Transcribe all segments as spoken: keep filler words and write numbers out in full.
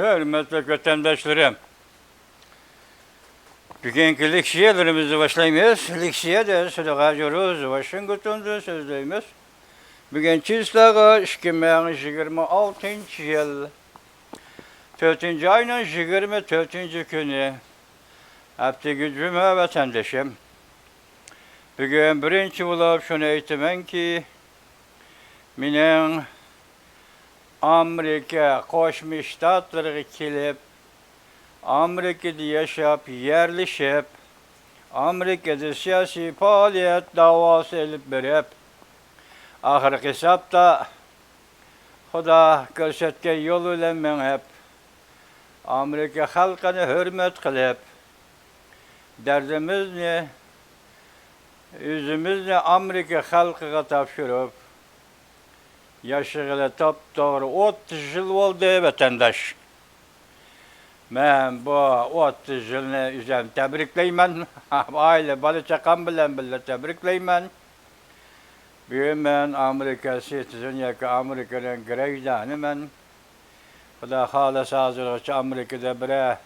ھۆرمەتلىك ۋەتەنداشلىرىم، بۈگۈنكى لېكسىيەلىرىمىزنى باشلايمىز. لېكسىيەدە سۈلىغا جۇرۇز ۋاشىنگتوندىن سۆزلەيمىز. بۈگۈن چىسلاغا ئىككى مىڭ يىگىرمە ئالتىنچى يىل، تۆتىنچى ئاينىڭ يىگىرمە تۆتىنچى كۈنى، ھەپتىگە جۈمە ۋەتەندىشىم. بۈگۈن بىرىنچى بولۇپ شۇنى ئېيتىمەنكى، مېنىڭ ئامېرىكا قوشما شتاتلىرىغا كېلىپ، ئامېرىكىدا ياشاپ، يەرلىشىپ، ئامېرىكىدا سىياسىي پائالىيەت داۋاسى ئېلىپ بېرىپ، ئاخىرقى ھېسابتا خۇدا كۆرسەتكەن يول بىلەن مېڭىپ، ئامېرىكا خەلقىنى ھۆرمەت قىلىپ، دەردىمىزنى، ئۆزىمىزنى ئامېرىكا خەلقىگە تاپشۇرۇپ، ياشىغىلى توپتوغرا ئوتتۇز يىل بولدى، ۋەتەنداش. مەن بۇ ئوتتۇز يىلنى ئۆزۈم تەبرىكلەيمەن. ئائىلە، بالا-چاقام بىلەن بىللە تەبرىكلەيمەن. بۈگۈن مەن ئامېرىكا سىتىزېن ياكى ئامېرىكىنىڭ گراژدانىمەن. خۇدا خالىسا، ھازىرغىچە ئامېرىكىدا بىرەر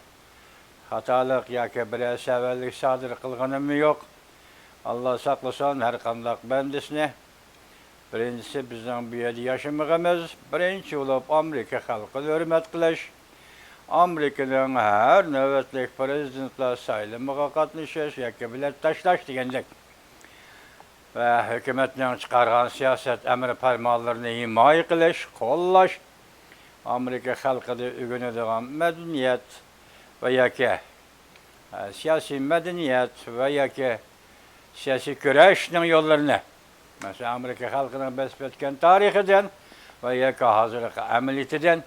خاتالىق ياكى بىرەر سەۋەنلىك سادىر قىلغىنىممۇ يوق. ئاللا ساقلىسۇن ھەر قانداق بەندىسىنى. بىرىنچىسى، بىزنىڭ بۇ يەردە ياشىمىقىمىز، بىرىنچى بولۇپ ئامېرىكا خەلقىنى ھۆرمەت قىلىش، ئامېرىكىنىڭ ھەر نۆۋەتلىك پىرېزىدېنتلار سايلىمىغا قاتنىشىش ياكى بېلەت تاشلاش دېگەندەك ۋە ھۆكۈمەتنىڭ چىقارغان سىياسەت ئەمر پەرمانلىرىنى ھىمايە قىلىش، قوللاش، ئامېرىكا خەلقىدە ئۆگىنىدىغان مەدەنىيەت ۋە ياكى، ئە، سىياسىي مەدەنىيەت ۋە ياكى سىياسىي كۈرەشنىڭ يوللىرىنى، مەسىلەن، ئامېرىكا خەلقىنىڭ بېسىپ ئۆتكەن تارىخىدىن ۋە ياكى ھازىرقى ئەمەلىيىتىدىن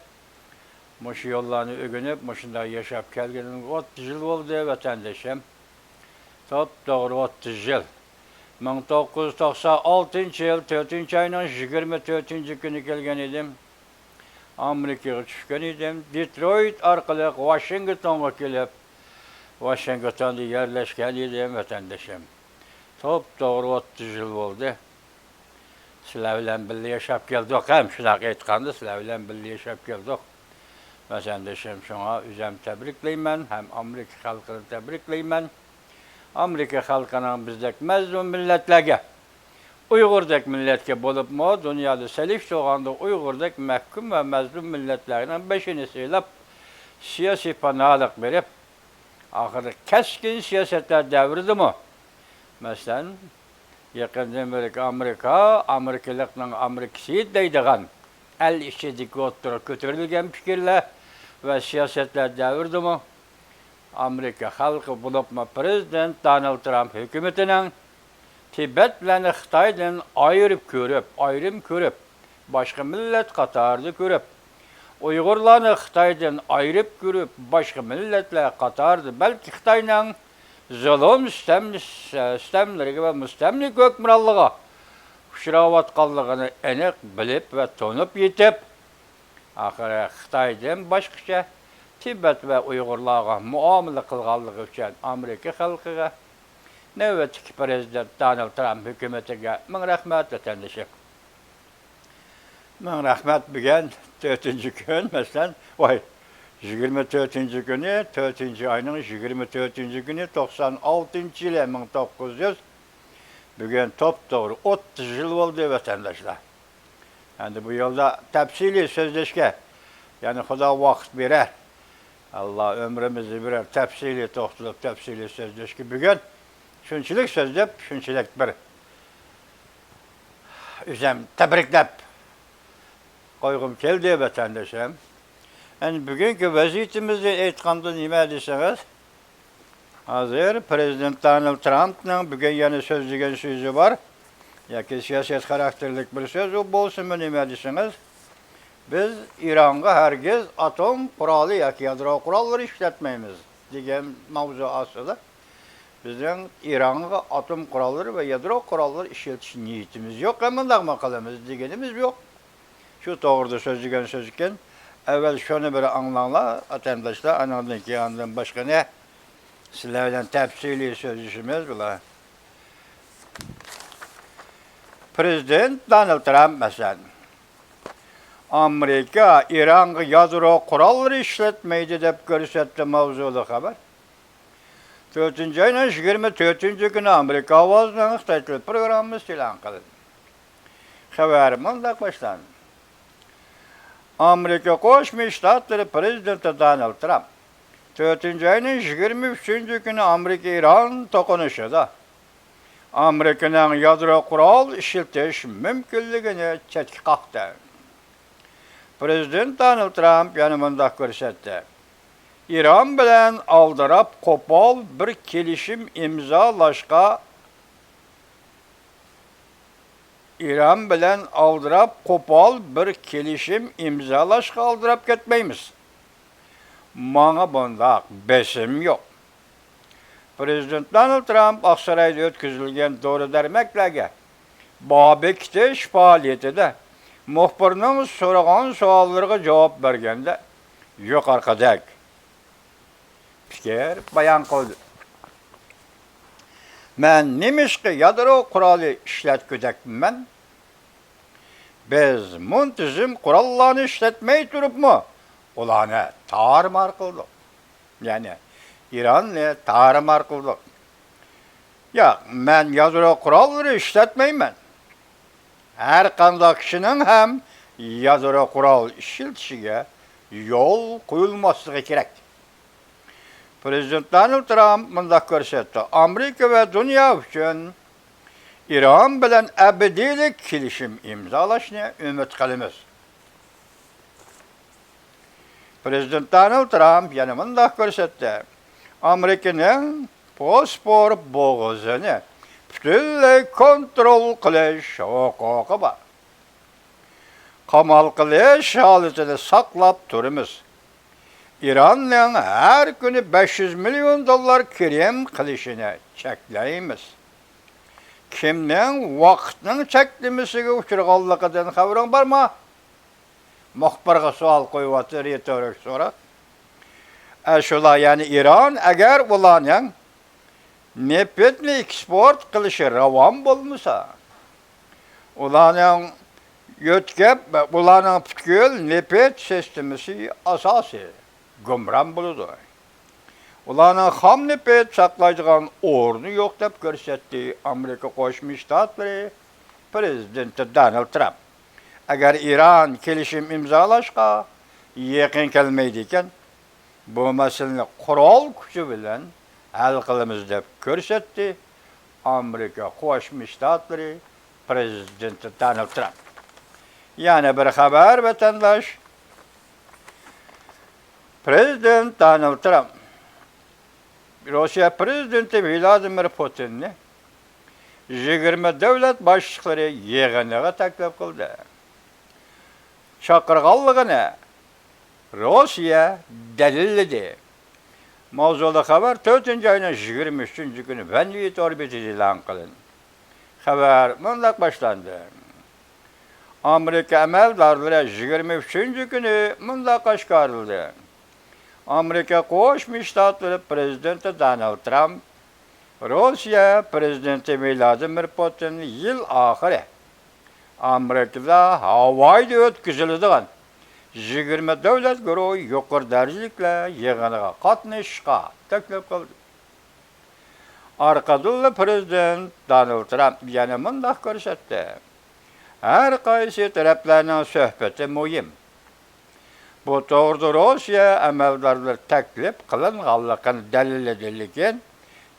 مۇشۇ يوللارنى ئۆگىنىپ، مۇشۇنداق ياشاپ كەلگىنىمگە ئوتتۇز يىل بولدى، ۋەتەندىشىم. توپتوغرا ئوتتۇز يىل. مىڭ توققۇز يۈز توقسان ئالتىنچى يىل تۆتىنچى ئاينىڭ يىگىرمە تۆتىنچى كۈنى كەلگەن ئىدىم. ئامېرىكىغا چۈشكەن ئىدىم. دېترويت ئارقىلىق ۋاشىنگتونغا كېلىپ، ۋاشىنگتوندا يەرلەشكەن ئىدىم، ۋەتەندىشىم. توپتوغرا ئوتتۇز يىل بولدى. سىلەر بىلەن بىللە ياشاپ كەلدۇق ھەم، شۇنداق ئېيتقاندا، سىلەر بىلەن بىللە ياشاپ كەلدۇق. ۋەتەندىشىم، شۇڭا ئۆزۈم تەبرىكلەيمەن ھەم ئامېرىكا خەلقىنى تەبرىكلەيمەن. ئامېرىكا خەلقىنىڭ بىزدەك مەزلۇم مىللەتلەرگە، ئۇيغۇردەك مىللەتكە بولۇپمۇ دۇنيادا سېلىشتۇرغاندا ئۇيغۇردەك مەھكۇم ۋە مەزلۇم مىللەتلەرنىڭ بېشىنى سىلاپ، سىياسىي پاناھلىق بېرىپ، ئاخىرى كەسكىن سىياسەتلەر دەۋرىدىمۇ، مەسىلەن، يېقىندىن بېرى ئامېرىكا، ئامېرىكىلىقنىڭ ئامېرىكىسى دەيدىغان ئەل ئىچىدىكى ئوتتۇرىغا كۆتۈرۈلگەن پىكىرلەر ۋە سىياسەتلەر دەۋرىدىمۇ ئامېرىكا خەلقى، بولۇپمۇ پىرېزىدېنت دونالد ترامپ ھۆكۈمىتىنىڭ تىبەتلەرنى خىتايدىن ئايرىپ كۆرۈپ، ئايرىم كۆرۈپ، باشقا مىللەت قاتارىدا كۆرۈپ، ئۇيغۇرلارنى خىتايدىن ئايرىپ كۆرۈپ، باشقا مىللەتلەر قاتارىدا، بەلكى خىتاينىڭ زۇلۇم سىتەم-، سىتەملىرىگە ۋە مۇستەملىكە ھۆكۈمرانلىقىغا ئۇچراۋاتقانلىقىنى ئېنىق بىلىپ ۋە تونۇپ يېتىپ، ئاخىرى خىتايدىن باشقىچە تىبەت ۋە ئۇيغۇرلارغا مۇئامىلە قىلغانلىقى ئۈچۈن ئامېرىكا خەلقىگە، نۆۋەتتىكى پىرېزىدېنت دونالد ترامپ ھۆكۈمىتىگە مىڭ رەھمەت، ۋەتەندىشىم. مىڭ رەھمەت. بۈگۈن تۆتىنچى كۈن، مەسىلەن، ۋاي، يىگىرمە تۆتىنچى كۈنى، تۆتىنچى ئاينىڭ يىگىرمە تۆتىنچى كۈنى، توقسان ئالتىنچى يىلى، مىڭ توققۇز يۈز، بۈگۈن توپتوغرا ئوتتۇز يىل بولدى، ۋەتەنداشلار. ئەمدى بۇ يولدا تەپسىلىي سۆزلەشكە، يەنى خۇدا ۋاقىت بېرەر، ئاللا ئۆمرىمىزنى بېرەر، تەپسىلىي توختىلىپ، تەپسىلىي سۆزلەشكە. بۈگۈن شۇنچىلىك سۆزلەپ، شۇنچىلىك بىر ئۆزۈم تەبرىكلەپ قويغۇم كەلدى، ۋەتەندىشىم. ئەمدى بۈگۈنكى ۋەزىيىتىمىزنى ئېيتقاندا نېمە دېسىڭىز، ھازىر پىرېزىدېنت دونالد ترامپنىڭ بۈگۈن يەنە سۆزلىگەن سۆزى بار، ياكى سىياسەت خاراكتېرلىك بىر سۆز، ئۇ بولسىمۇ نېمە دېسىڭىز، بىز ئىرانغا ھەرگىز ئاتوم قورالى ياكى يادرو قوراللىرى ئىشلەتمەيمىز، دېگەن ماۋزۇ ئاستىدا، بىزنىڭ ئىرانغا ئاتوم قوراللىرى ۋە يادرو قوراللىرى ئىشلىتىش نىيىتىمىز يوق، ھەم مۇنداقمۇ قىلىمىز دېگىنىمىز يوق. شۇ توغرىدا سۆزلىگەن سۆز ئىكەن. ئەۋۋەل شۇنى بىر ئاڭلاڭلار، ۋەتەنداشلار، ئانىڭدىن كېيىن ئاندىن باشقىنى سىلەر بىلەن تەپسىلىي سۆزلىشىمىز. بۇلار پىرېزىدېنت دونالد ترامپ، مەسىلەن، ئامېرىكا ئىرانغا يادرو قوراللىرى ئىشلەتمەيدۇ دەپ كۆرسەتتى ماۋزۇلۇق خەۋەر. تۆتىنچى ئاينىڭ يىگىرمە تۆتىنچى كۈنى ئامېرىكا ئاۋازىنىڭ خىتاي تىل پروگراممىسى ئېلان قىلىندى. خەۋەر مۇنداق باشلاندى. ئامېرىكا قوشما شتاتلىرى پرېزىدېنتى دونالد ترامپ تۆتىنچى ئاينىڭ يىگىرمە ئۈچىنچى كۈنى ئامېرىكا ئىران توقۇنۇشىدا ئامېرىكىنىڭ يادرو قورال ئىشلىتىش مۇمكىنلىكىنى چەتكە قاقتى. پرېزىدېنت دونالد ترامپ يەنە مۇنداق كۆرسەتتى: ئىران بىلەن ئالدىراپ قوپال بىر كېلىشىم ئىمزالاشقا، ئىران بىلەن ئالدىراپ قوپال بىر كېلىشىم ئىمزالاشقا ئالدىراپ كەتمەيمىز. ماڭا بۇنداق بېسىم يوق. پرېزىدېنت دونالد ترامپ ئاقسارايدا ئۆتكۈزۈلگەن دورا-دەرمەكلەرگە باھا بېكىتىش پائالىيىتىدە مۇخبىرنىڭ سورىغان سوئاللىرىغا جاۋاب بەرگەندە يۇقىرىقىدەك پىكىر بايان قىلدى: مەن نېمىشقا يادرو قورالى ئىشلەتكۈدەكمەن؟ بىز مۇنتىزىم قوراللارنى ئىشلەتمەي تۇرۇپمۇ ئۇلارنى تارمار قىلدۇق. يەنى ئىراننى تارمار قىلدۇق. ياق، مەن يادرو قوراللىرى ئىشلەتمەيمەن. ھەر قانداق كىشىنىڭ ھەم يادرو قورال ئىشلىتىشىگە يول قويۇلماسلىقى كېرەك. پرېزىدېنت دونالد ترامپ مۇنداق كۆرسەتتى: ئامېرىكا ۋە دۇنيا ئۈچۈن ئىران بىلەن ئەبەدىيلىك كېلىشىم ئىمزالاشنى ئۈمىد قىلىمىز. پرېزىدېنت دونالد ترامپ يەنە مۇنداق كۆرسەتتى: ئامېرىكىنىڭ بوسپور بوغۇزىنى پۈتۈنلەي كونترول قىلىش ھوقۇقى بار. قامال قىلىش ھالىتىنى ساقلاپ تۇرىمىز. ئىراننىڭ ھەر كۈنى بەش يۈز مىليون دوللار كىرىم قىلىشىنى چەكلەيمىز. كىمنىڭ ۋاقىتنىڭ چەكلىمىسىگە ئۇچرىغانلىقىدىن خەۋىرىڭ بارمۇ؟ مۇخبىرغا سوئال قويۇۋاتىدۇ، رېتورىك سوراق. ئە، شۇلار، يەنى ئىران، ئەگەر ئۇلارنىڭ نېفىتنى ئېكسپورت قىلىشى راۋان بولمىسا، ئۇلارنىڭ يۆتكەپ، ئۇلارنىڭ پۈتكۈل نېفىت سىستېمىسى ئاساسى گۇمران بولىدۇ. ئۇلارنىڭ خام نېفىت ساقلايدىغان ئورنى يوق، دەپ كۆرسەتتى ئامېرىكا قوشما شتاتلىرى پرېزىدېنتى دونالد ترامپ. ئەگەر ئىران كېلىشىم ئىمزالاشقا يېقىن كەلمەيدىكەن، بۇ مەسىلىنى قورال كۈچى بىلەن ھەل قىلىمىز، دەپ كۆرسەتتى ئامېرىكا قوشما شتاتلىرى پرېزىدېنتى دونالد ترامپ. يەنە بىر خەۋەر، ۋەتەنداش. پرېزىدېنت دونالد ترامپ روسىيە پرېزىدېنتى ۋلادىمىر پۇتىننى يىگىرمە دۆلەت باشلىقلىرى يىغىنىغا تەكلىپ قىلدى. چاقىرغانلىقىنى روسىيە دەلىللىدى. ماۋزۇلۇق خەۋەر تۆتىنچى ئاينىڭ يىگىرمە ئۈچىنچى كۈنى ۋەنۋى تور بېتىدە ئېلان قىلىندى. خەۋەر مۇنداق باشلاندى. ئامېرىكا ئەمەلدارلىرى يىگىرمە ئۈچىنچى كۈنى مۇنداق ئاشكارىلىدى: ئامېرىكا قوشما شتاتلىرى پرېزىدېنتى دونالد ترامپ روسىيە پرېزىدېنتى ۋلادىمىر پۇتىننى يىل ئاخىرى ئامېرىكىدا ھاۋايدا ئۆتكۈزۈلىدىغان يىگىرمە دۆلەت گۇرۇھى يۇقىرى دەرىجىلىكلەر يىغىنىغا قاتنىشىشقا تەكلىپ قىلدى. ئارقىدىنلا پرېزىدېنت دونالد ترامپ يەنە مۇنداق كۆرسەتتى: ھەر قايسى تەرەپلەرنىڭ سۆھبىتى مۇھىم. بۇ توغرىدا روسىيە ئەمەلدارلىرى تەكلىپ قىلىنغانلىقىنى دەلىللىدى، لېكىن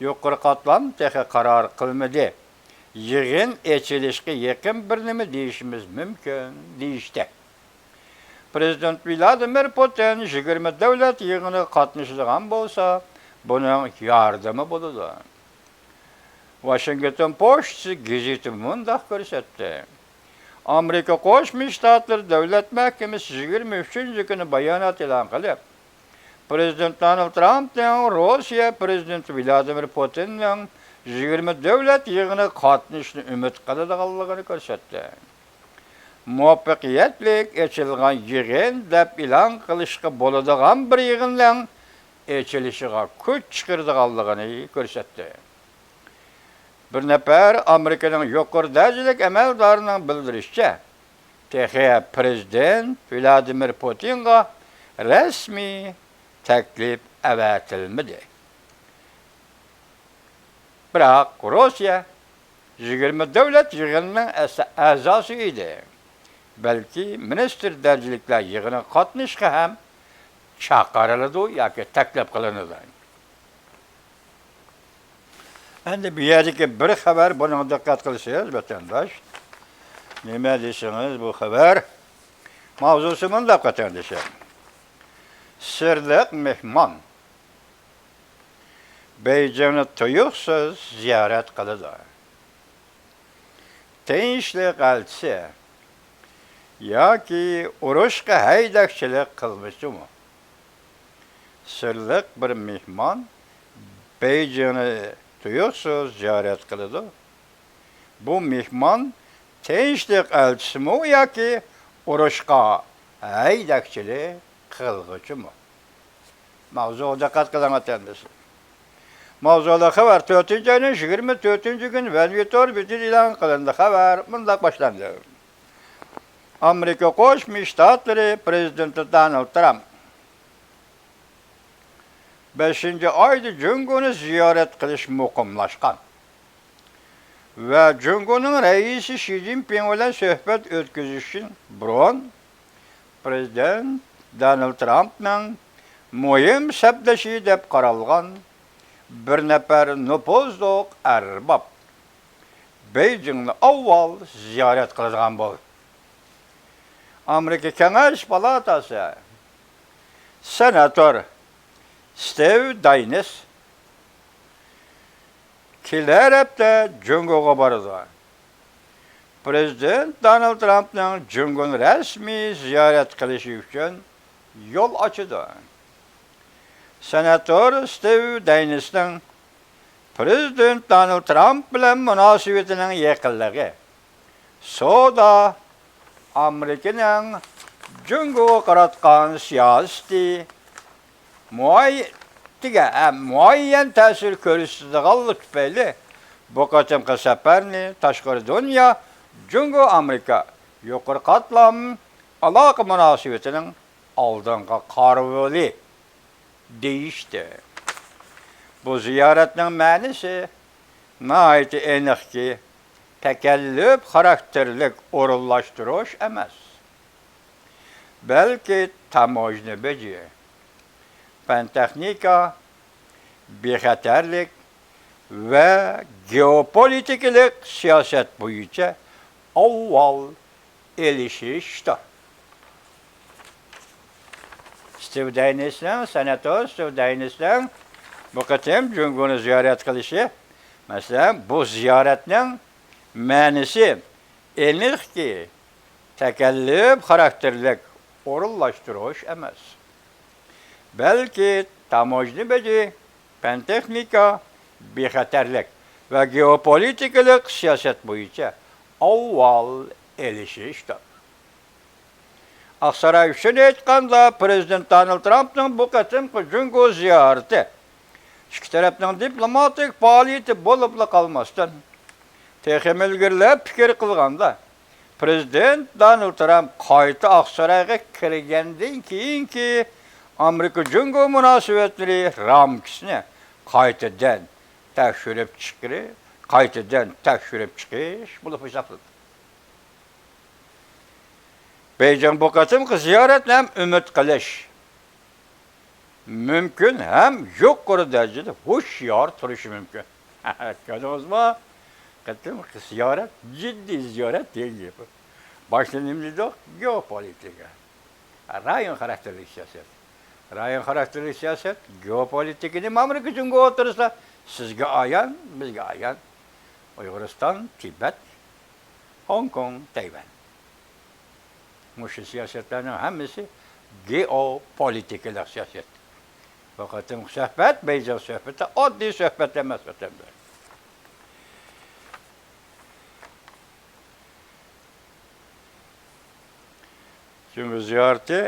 يۇقىرى قاتلام تېخى قارار قىلمىدى. يىغىن ئېچىلىشقا يېقىن بىر نېمە دېيىشىمىز مۇمكىن، دېيىشتى. پرېزىدېنت ۋلادىمىر پۇتىن يىگىرمە دۆلەت يىغىنىغا قاتنىشىدىغان بولسا، بۇنىڭ ياردىمى بولىدۇ. ۋاشىنگتون پوچتىسى گېزىتى مۇنداق كۆرسەتتى: ئامېرىكا قوشما شتاتلىرى دۆلەت مەھكىمىسى يىگىرمە ئۈچىنچى كۈنى بايانات ئېلان قىلىپ، پرېزىدېنت دونالد ترامپنىڭ روسىيە پرېزىدېنتى ۋلادىمىر پۇتىننىڭ يىگىرمە دۆلەت يىغىنىغا قاتنىشىشىنى ئۈمىد قىلىدىغانلىقىنى كۆرسەتتى. مۇۋەپپەقىيەتلىك ئېچىلغان يىغىن دەپ ئېلان قىلىشقا بولىدىغان بىر يىغىننىڭ ئېچىلىشىغا كۈچ چىقىرىدىغانلىقىنى كۆرسەتتى. بىر نەپەر ئامېرىكىنىڭ يۇقىرى دەرىجىلىك ئەمەلدارىنىڭ بىلدۈرۈشىچە، تېخى پىرېزىدېنت ۋلادىمىر پۇتىنغا رەسمىي تەكلىپ ئەۋەتىلمىدى. بىراق روسىيە يىگىرمە دۆلەت يىغىنىنىڭ ئەس-، ئەزاسى ئىدى. بەلكى مىنىستىر دەرىجىلىكلەر يىغىنىغا قاتنىشىشقا ھەم چاقىرىلىدۇ ياكى تەكلىپ قىلىنىدۇ. ئەمدى بۇ يەردىكى بىر خەۋەر، بۇنىڭغا دىققەت قىلسىڭىز، ۋەتەنداش، نېمە دېسىڭىز، بۇ خەۋەر ماۋزۇسى مۇنداق، ۋەتەندىشىم. سىرلىق مېھمان بېيجىڭنى تۇيۇقسىز زىيارەت قىلىدۇ. تىنچلىق ئەلچىسى ياكى ئۇرۇشقا ھەيدەكچىلىك قىلغۇچىمۇ؟ سىرلىق بىر مېھمان بېيجىڭنى تۇيۇقسىز زىيارەت قىلىدۇ. بۇ مېھمان تىنچلىق ئەلچىسىمۇ ياكى ئۇرۇشقا ھەيدەكچىلىك قىلغۇچىمۇ؟ ماۋزۇغا دىققەت قىلىڭ، ۋەتەندىشىم. ماۋزۇلۇق خەۋەر، تۆتىنچى ئاينىڭ يىگىرمە تۆتىنچى كۈنى ۋەنۋىتور بېتىدە ئېلان قىلىندى. خەۋەر مۇنداق باشلاندى. ئامېرىكا قوشما شتاتلىرى پىرېزىدېنتى دونالد ترامپ بەشىنچى ئايدا جۇڭگونى زىيارەت قىلىش مۇقىملاشقان ۋە جۇڭگونىڭ رەئىسى شى جىنپىڭ بىلەن سۆھبەت ئۆتكۈزۈشتىن بۇرۇن، پىرېزىدېنت دونالد ترامپنىڭ مۇھىم سەپدىشى دەپ قارالغان بىر نەپەر نوپۇزلۇق ئەرباب بېيجىڭنى ئاۋۋال زىيارەت قىلىدىغان بولدى. ئامېرىكا كېڭەش پالاتاسى سېناتور ستىۋ داينىس كېلەر ھەپتە جۇڭگوغا بارىدۇ. پىرېزىدېنت دونالد ترامپنىڭ جۇڭگونى رەسمىي زىيارەت قىلىشى ئۈچۈن يول ئاچىدۇ. سېناتور ستىۋ داينىسنىڭ پىرېزىدېنت دونالد ترامپ بىلەن مۇناسىۋىتىنىڭ يېقىنلىقى، سودا، ئامېرىكىنىڭ جۇڭگوغا قاراتقان سىياسىتى مۇئەي-، تىگە-، ئە، مۇئەييەن تەسىر كۆرسىتىدىغانلىقى تۈپەيلى، بۇ قېتىمقى سەپەرنى تاشقىرى دۇنيا جۇڭگو ئامېرىكا يۇقىرى قاتلام ئالاقە مۇناسىۋىتىنىڭ ئالدىنقى قارىۋۇلى دېيىشتى. بۇ زىيارەتنىڭ مەنىسى ناھايىتى ئېنىقكى، تەكەللۇپ خاراكتېرلىك ئورۇنلاشتۇرۇش ئەمەس، بەلكى تاموژنا بېجى، پەن-تېخنىكا، بىخەتەرلىك ۋە گېئوپولىتىكىلىق سىياسەت بويىچە ئاۋۋال ئېلىشىشتۇر. ستىۋ داينىسنىڭ، سېناتور ستىۋ داينىسنىڭ بۇ قېتىم جۇڭگونى زىيارەت قىلىشى، مەسىلەن، بۇ زىيارەتنىڭ مەنىسى ئېنىقكى، تەكەللۇپ خاراكتېرلىك ئورۇنلاشتۇرۇش ئەمەس، بەلكى تاموژنا بېجى، پەن-تېخنىكا، بىخەتەرلىك ۋە گېئوپولىتىكىلىق سىياسەت بويىچە ئاۋۋال ئېلىشىشتۇر. ئاقساراي ئۈچۈن ئېيتقاندا، پىرېزىدېنت دونالد ترامپنىڭ بۇ قېتىمقى جۇڭگو زىيارىتى ئىككى تەرەپنىڭ دىپلوماتىك پائالىيىتى بولۇپلا قالماستىن، تېخىمۇ ئىلگىرىلەپ پىكىر قىلغاندا، پىرېزىدېنت دونالد ترامپ قايتا ئاقسارايغا كىرگەندىن كېيىنكى ئامېرىكا جۇڭگو مۇناسىۋەتلىرى رامكىسىنى قايتىدىن تەكشۈرۈپ چىقىرى-، قايتىدىن تەكشۈرۈپ چىقىش بولۇپ ھېسابلىنىدۇ. بېيجىڭ بۇ قېتىمقى زىيارەتنى ھەم ئۈمىد قىلىش مۇمكىن ھەم يۇقىرى دەرىجىدە ھوشيار تۇرۇشى مۇمكىن. كۆردىڭىزمۇ؟ قېتىمقى زىيارەت، جىددىي زىيارەت دېگەن گېپى. باشتا نېمە دېدۇق؟ گېئوپولىتىكا. رايون خاراكتېرلىك سىياسەت. رايون خاراكتېرلىك سىياسەت، گېئوپولىتىكىنى ئامېرىكا جۇڭگو ئوتتۇرىسىدا سىزگە ئايان، بىزگە ئايان. ئۇيغۇرىستان، تىبەت، خوڭكوڭ، تەيۋەن. مۇشۇ سىياسەتلەرنىڭ ھەممىسى گېئوپولىتىكىلىق سىياسەت. بۇ قېتىمقى سۆھبەت، بېيجىڭ سۆھبىتى ئاددىي سۆھبەت ئەمەس، ۋەتەنداش. جۇڭگو زىيارىتى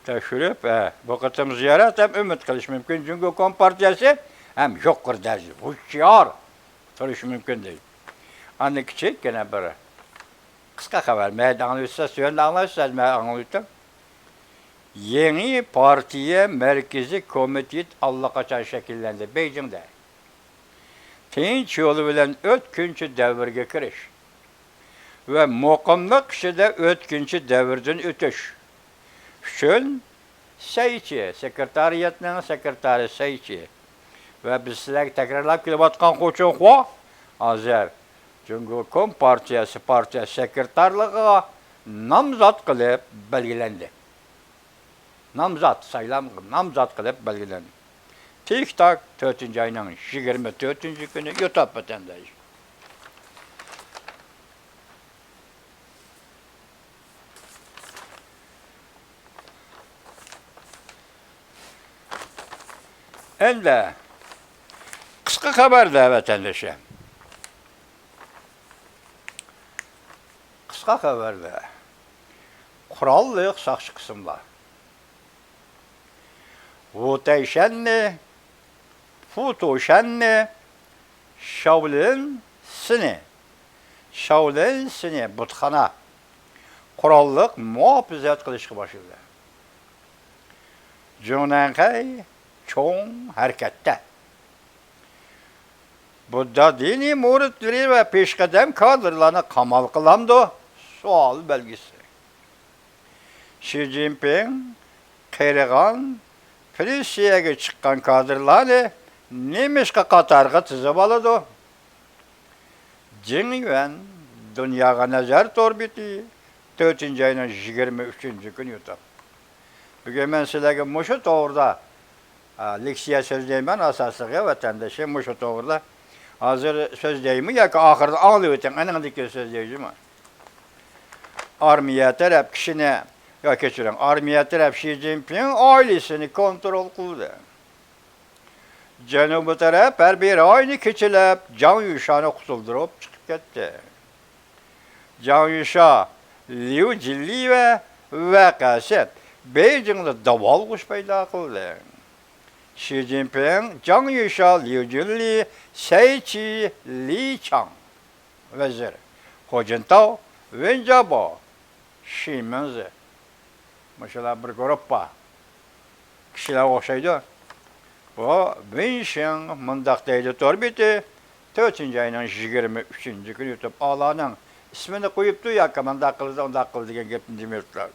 تەكشۈرۈپ، ھە، بۇ قېتىم زىيارەت ھەم ئۈمىد قىلىش مۇمكىن، جۇڭگو كومپارتىيەسى ھەم يۇقىرى دەرىجىدە ھوشيار تۇرۇشى مۇمكىن دەيدۇ. ئاندىن كىچىككىنە بىر قىسقا خەۋەر، مەيلى ئاڭلىۋېتىسىز، تۆۋەندە ئاڭلايسىز، مەن ئاڭلىۋېتىڭ. يېڭى پارتىيە مەركىزىي كومىتېت ئاللىقاچان شەكىللەندى، بېيجىڭدە. تىنچ يول بىلەن ئۆتكۈنچى دەۋرگە كىرىش ۋە مۇقىملىق ئىچىدە ئۆتكۈنچى دەۋردىن ئۆتۈش ئۈچۈن سەيچى، سېكرېتارىيەتنىڭ سېكرېتارى سەيچى ۋە بىز سىلەرگە تەكرارلاپ كېلىۋاتقان خۇچىڭخۇا ھازىر جۇڭگو كومپارتىيەسى پارتىيە سېكرېتارلىقىغا نامزات قىلىپ بەلگىلەندى. نامزات، سايلام، نامزات قىلىپ بەلگىلەندى. تىك تاك تۆتىنچى ئاينىڭ يىگىرمە تۆتىنچى كۈنى يۇتۇپ ۋەتەنداش. ئەندى قىسقا خەۋەردە ۋەتەندىشىم. قىسقا خەۋەردە قوراللىق ساقچى قىسىملار ۋۇتەيشەننى، فۇتۇشەننى، شاۋلىن سىنى، شاۋلىن سىنى بۇتخانا قوراللىق مۇھاپىزەت قىلىشقا باشلىدى. جۇڭنەنخەي چوڭ ھەرىكەتتە. بۇددا دىنىي مۇرىتلىرى ۋە پېشقەدەم كادىرلارنى قامال قىلامدۇ؟ سوئال بەلگىسى. شى جىنپىڭ قېرىغان، پېنسىيەگە چىققان كادىرلارنى نېمىشقا قاتارغا تىزىۋالىدۇ؟ جېڭ يۈەن، دۇنياغا نەزەر تور بېتى، تۆتىنچى ئاينىڭ يىگىرمە ئۈچىنچى كۈنى يۇتۇپ. بۈگۈن مەن سىلەرگە مۇشۇ توغرىدا، ئا، لېكسىيە سۆزلەيمەن، ئاساسلىقى ۋەتەندىشىم مۇشۇ توغرىدا. ھازىر سۆزلەيمۇ ياكى ئاخىرىدا ئاڭلىۋېتىڭ، ئېنىڭدىن كېيىن سۆزلەيمۇ؟ ئارمىيە تەرەپ كىشىنى، يا كەچۈرۈڭ، ئارمىيە تەرەپ شى جىنپىڭ ئائىلىسىنى كونترول قىلدى. جەنۇبىي تەرەپ ھەربىي رايوننى كېچىلەپ، جاڭ يۈشانى قۇتۇلدۇرۇپ چىقىپ كەتتى. جاڭ يۈشا، ليۇ جىنلى ۋە ۋەقەسى بېيجىڭدا داۋالغۇش پەيدا قىلدى. شى جىنپىڭ، جاڭ يۈشا، ليۇ جىنلى، سەي چى، لى چاڭ، ۋەزىر، خو جىنتاۋ، ۋېن جياباۋ، شى مىڭزې. مۇشۇلار بىر گۇرۇپپا كىشىلەرگە ئوخشايدۇ. بۇ ۋېنشىڭ مۇنداق دەيدۇ، تور بېتى، تۆتىنچى ئاينىڭ يىگىرمە ئۈچىنچى كۈنى يۇتۇپ، ئالانىڭ ئىسمىنى قويۇپتۇ ياكى مۇنداق قىلدى، ئۇنداق قىلدى دېگەن گەپنى دېمەيدۇ.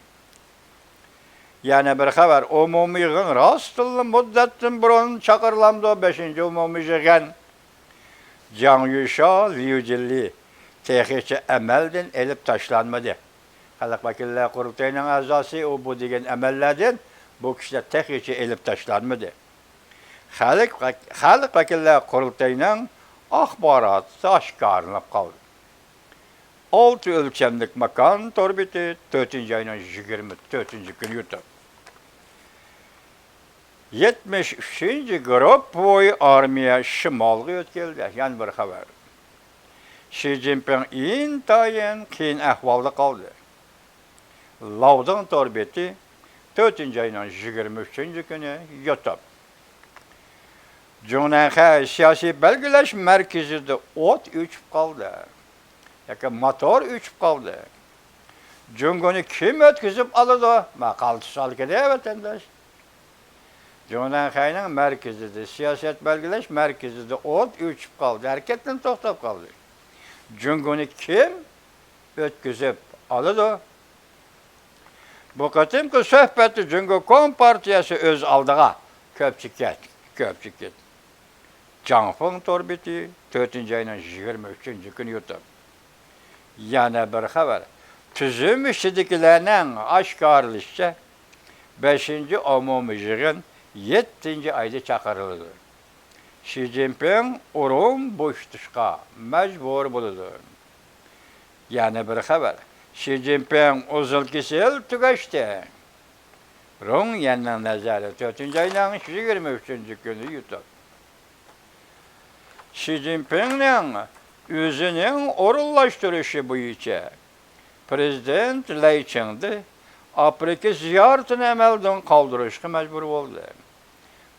يەنە بىر خەۋەر، ئومۇمىي يىغىن راستتىنلا مۇددەتتىن بۇرۇن چاقىرىلامدۇ؟ بەشىنچى ئومۇمىي يىغىن. جاڭ يۈشا، ليۇ جىنلى تېخىچە ئەمەلدىن ئېلىپ تاشلانمىدى. خەلق ۋەكىللەر قۇرۇلتىيىنىڭ ئەزاسى ئۇ بۇ دېگەن ئەمەللەردىن بۇ كىشىلەر تېخىچە ئېلىپ تاشلانمىدى. خەلق ۋەك-، خەلق ۋەكىللەر قۇرۇلتىيىنىڭ ئاخباراتى ئاشكارىلىنىپ قالدى. ئالتە ئۆلچەملىك ماكان تور بېتى، تۆتىنچى ئاينىڭ يىگىرمە تۆتىنچى كۈنى يۇتۇپ. يەتمىش ئۈچىنچى گۇرۇپپا بويى ئارمىيە شىمالغا يۆتكەلدى. يەنە بىر خەۋەر. شى جىنپىڭ ئىنتايىن قىيىن ئەھۋالدا قالدى. لاۋدىڭ تور بېتى، تۆتىنچى ئاينىڭ يىگىرمە ئۈچىنچى كۈنى يۇتۇپ. جۇڭنەنخەي سىياسىي بەلگىلەش مەركىزىدە ئوت ئۆچۈپ قالدى. ياكى موتور ئۆچۈپ قالدى. جۇڭگونى كىم ئۆتكۈزۈپ ئالىدۇ؟ ماقالە تۇتسالىكىدە ۋەتەنداش. جۇڭنەنخەينىڭ مەركىزىدە، سىياسەت بەلگىلەش مەركىزىدە ئوت ئۆچۈپ قالدى، ھەرىكەتتىن توختاپ قالدى. جۇڭگونى كىم ئۆتكۈزۈپ ئالىدۇ؟ بۇ قېتىمقى سۆھبەتتە جۇڭگو كومپارتىيەسى ئۆز ئالدىغا كۆپچىكەت، كۆپچىكەت. جاڭفېڭ تور بېتى، تۆتىنچى ئاينىڭ يىگىرمە ئۈچىنچى كۈنى يۇتۇپ. يەنە بىر خەۋەر. تۈزۈم ئىچىدىكىلەرنىڭ ئاشكارىلىشىچە، بەشىنچى ئومۇمىي يىغىن يەتتىنچى ئايدا چاقىرىلىدۇ. شى جىنپىڭ ئورۇن بوشىتىشقا مەجبۇر بولىدۇ. يەنە بىر خەۋەر. شى جىنپىڭ ئۇزۇل كېسىل تۈگەشتى. رۇڭ يەننىڭ نەزەرى تۆتىنچى ئاينىڭ يىگىرمە ئۈچىنچى كۈنى يۇتۇپ. شى جىنپىڭنىڭ ئۆزىنىڭ ئورۇنلاشتۇرۇشى بويىچە پىرېزىدېنت لەي چىڭدې ئافرىكا زىيارىتىنى ئەمەلدىن قالدۇرۇشقا مەجبۇر بولدى.